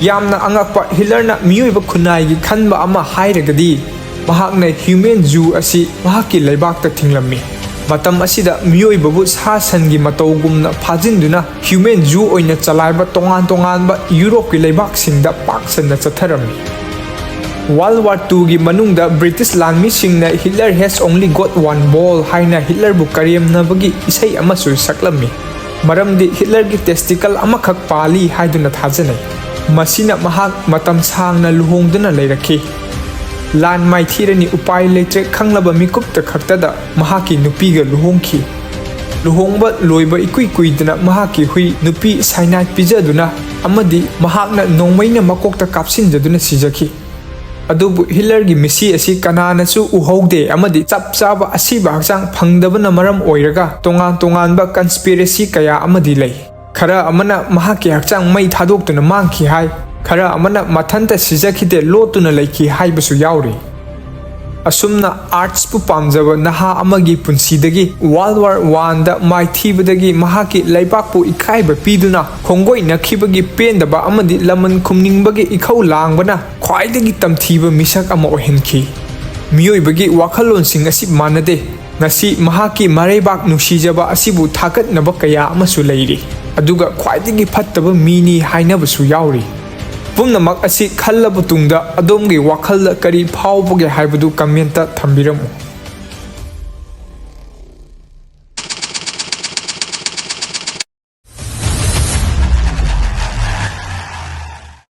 ꯌꯥꯝꯅ ꯑꯉꯛꯄ, ꯍꯤꯠꯂꯔꯅ ꯃꯤꯑꯣꯏꯕ ꯈꯨꯟꯅꯥꯏꯒꯤ ꯈꯟꯕ ꯑꯃ ꯍꯥꯏꯔꯒꯗꯤ, ꯃꯍꯥꯛꯅ human zoo ꯑꯁꯤ ꯃꯍꯥꯛꯀꯤ ꯂꯩꯕꯥꯛꯇ ꯊꯤꯡꯂꯝꯃꯤ꯫ ꯃꯇꯝ ꯑꯁꯤꯗ ꯃꯤꯑꯣꯏꯕꯕꯨ ꯁꯥ ꯁꯟꯒꯤ ꯃꯇꯧꯒꯨꯝꯅ ꯐꯥꯖꯤꯟꯗꯨꯅ human zoo ꯑꯣꯏꯅ ꯆꯂꯥꯏꯕ ꯇꯣꯉꯥꯟ ꯇꯣꯉꯥꯟꯕ ꯌꯨꯔꯣꯞꯀꯤ ꯂꯩꯕꯥꯛꯁꯤꯡꯗ ꯄꯥꯛ ꯁꯟꯅ ꯆꯠꯊꯔꯝꯃꯤ꯫ World War Twoꯒꯤ ꯃꯅꯨꯡꯗ British ꯂꯥꯟꯃꯤꯁꯤꯡꯅ "Hitler has only got one ball" ꯍꯥꯏꯅ ꯍꯤꯠꯂꯔꯕꯨ ꯀꯔꯦꯝꯅꯕꯒꯤ ꯏꯁꯩ ꯑꯃꯁꯨ ꯁꯛꯂꯝꯃꯤ꯫ ꯃꯔꯝꯗꯤ ꯍꯤꯠꯂꯔꯒꯤ testicle ꯑꯃꯈꯛ ꯄꯥꯜꯂꯤ ꯍꯥꯏꯗꯨꯅ ꯊꯥꯖꯅꯩ꯫ ꯃꯁꯤꯅ ꯃꯍꯥꯛ ꯃꯇꯝ ꯁꯥꯡꯅ ꯂꯨꯍꯣꯡꯗꯨꯅ ꯂꯩꯔꯛꯈꯤ꯫ ꯂꯥꯟ ꯃꯥꯏꯊꯤꯔꯅꯤ ꯎꯄꯥꯏ ꯂꯩꯇ꯭ꯔꯦ ꯈꯪꯂꯕ ꯃꯤꯀꯨꯞꯇ ꯈꯛꯇꯗ ꯃꯍꯥꯛꯀꯤ ꯅꯨꯄꯤꯒ ꯂꯨꯍꯣꯡꯈꯤ꯫ ꯂꯨꯍꯣꯡꯕ ꯂꯣꯏꯕ ꯏꯀꯨꯏ ꯀꯨꯏꯗꯅ ꯃꯍꯥꯛꯀꯤ ꯍꯨꯏ ꯅꯨꯄꯤ cyanide ꯄꯤꯖꯗꯨꯅ ꯑꯃꯗꯤ ꯃꯍꯥꯛꯅ ꯅꯣꯡꯃꯩꯅ ꯃꯀꯣꯛꯇ ꯀꯥꯞꯁꯤꯟꯖꯗꯨꯅ ꯁꯤꯖꯈꯤ꯫ ꯑꯗꯨꯕꯨ ꯍꯤꯠꯂꯔꯒꯤ ꯃꯤꯁꯤ ꯑꯁꯤ ꯀꯅꯥꯅꯁꯨ ꯎꯍꯧꯗꯦ ꯑꯃꯗꯤ ꯆꯞ ꯆꯥꯕ ꯑꯁꯤꯕ ꯍꯛꯆꯥꯡ ꯐꯪꯗꯕꯅ ꯃꯔꯝ ꯑꯣꯏꯔꯒ ꯇꯣꯉꯥꯟ ꯇꯣꯉꯥꯟꯕ conspiracy ꯀꯌꯥ ꯑꯃꯗꯤ ꯂꯩ꯫ ꯈꯔ ꯑꯃꯅ ꯃꯍꯥꯛꯀꯤ ꯍꯛꯆꯥꯡ ꯃꯩ ꯊꯥꯗꯣꯛꯇꯨꯅ ꯃꯥꯡꯈꯤ ꯍꯥꯏ, ꯈꯔ ꯑꯃꯅ ꯃꯊꯟꯇ ꯁꯤꯖꯈꯤꯗꯦ, ꯂꯣꯠꯇꯨꯅ ꯂꯩꯈꯤ ꯍꯥꯏꯕꯁꯨ ꯌꯥꯎꯔꯤ꯫ ꯑꯁꯨꯝꯅ artsꯄꯨ ꯄꯥꯝꯖꯕ ꯅꯍꯥ ꯑꯃꯒꯤ ꯄꯨꯟꯁꯤꯗꯒꯤ World War Oneꯗ ꯃꯥꯏꯊꯤꯕꯗꯒꯤ ꯃꯍꯥꯛꯀꯤ ꯂꯩꯕꯥꯛꯄꯨ ꯏꯀꯥꯏꯕ ꯄꯤꯗꯨꯅ ꯈꯣꯡꯒꯣꯏꯅꯈꯤꯕꯒꯤ ꯄꯦꯟꯗꯕ ꯑꯃꯗꯤ ꯂꯃꯟ ꯈꯨꯝꯅꯤꯡꯕꯒꯤ ꯏꯈꯧ ꯂꯥꯡꯕꯅ ꯈ꯭ꯋꯥꯏꯗꯒꯤ ꯇꯝꯊꯤꯕ ꯃꯤꯁꯛ ꯑꯃ ꯑꯣꯏꯍꯟꯈꯤ꯫ ꯃꯤꯑꯣꯏꯕꯒꯤ ꯋꯥꯈꯜꯂꯣꯟꯁꯤꯡ ꯑꯁꯤ ꯃꯥꯟꯅꯗꯦ꯫ ꯉꯁꯤ ꯃꯍꯥꯛꯀꯤ ꯃꯔꯩꯕꯥꯛ ꯅꯨꯡꯁꯤꯖꯕ ꯑꯁꯤꯕꯨ ꯊꯥꯒꯠꯅꯕ ꯀꯌꯥ ꯑꯃꯁꯨ ꯂꯩꯔꯤ, ꯑꯗꯨꯒ ꯈ꯭ꯋꯥꯏꯗꯒꯤ ꯐꯠꯇꯕ ꯃꯤꯅꯤ ꯍꯥꯏꯅꯕꯁꯨ ꯌꯥꯎꯔꯤ꯫ ꯄꯨꯝꯅꯃꯛ ꯑꯁꯤ ꯈꯜꯂꯕ ꯇꯨꯡꯗ ꯑꯗꯣꯝꯒꯤ ꯋꯥꯈꯜꯗ ꯀꯔꯤ ꯐꯥꯎꯕꯒꯦ ꯍꯥꯏꯕꯗꯨ commentꯇ ꯊꯝꯕꯤꯔꯝꯃꯨ꯫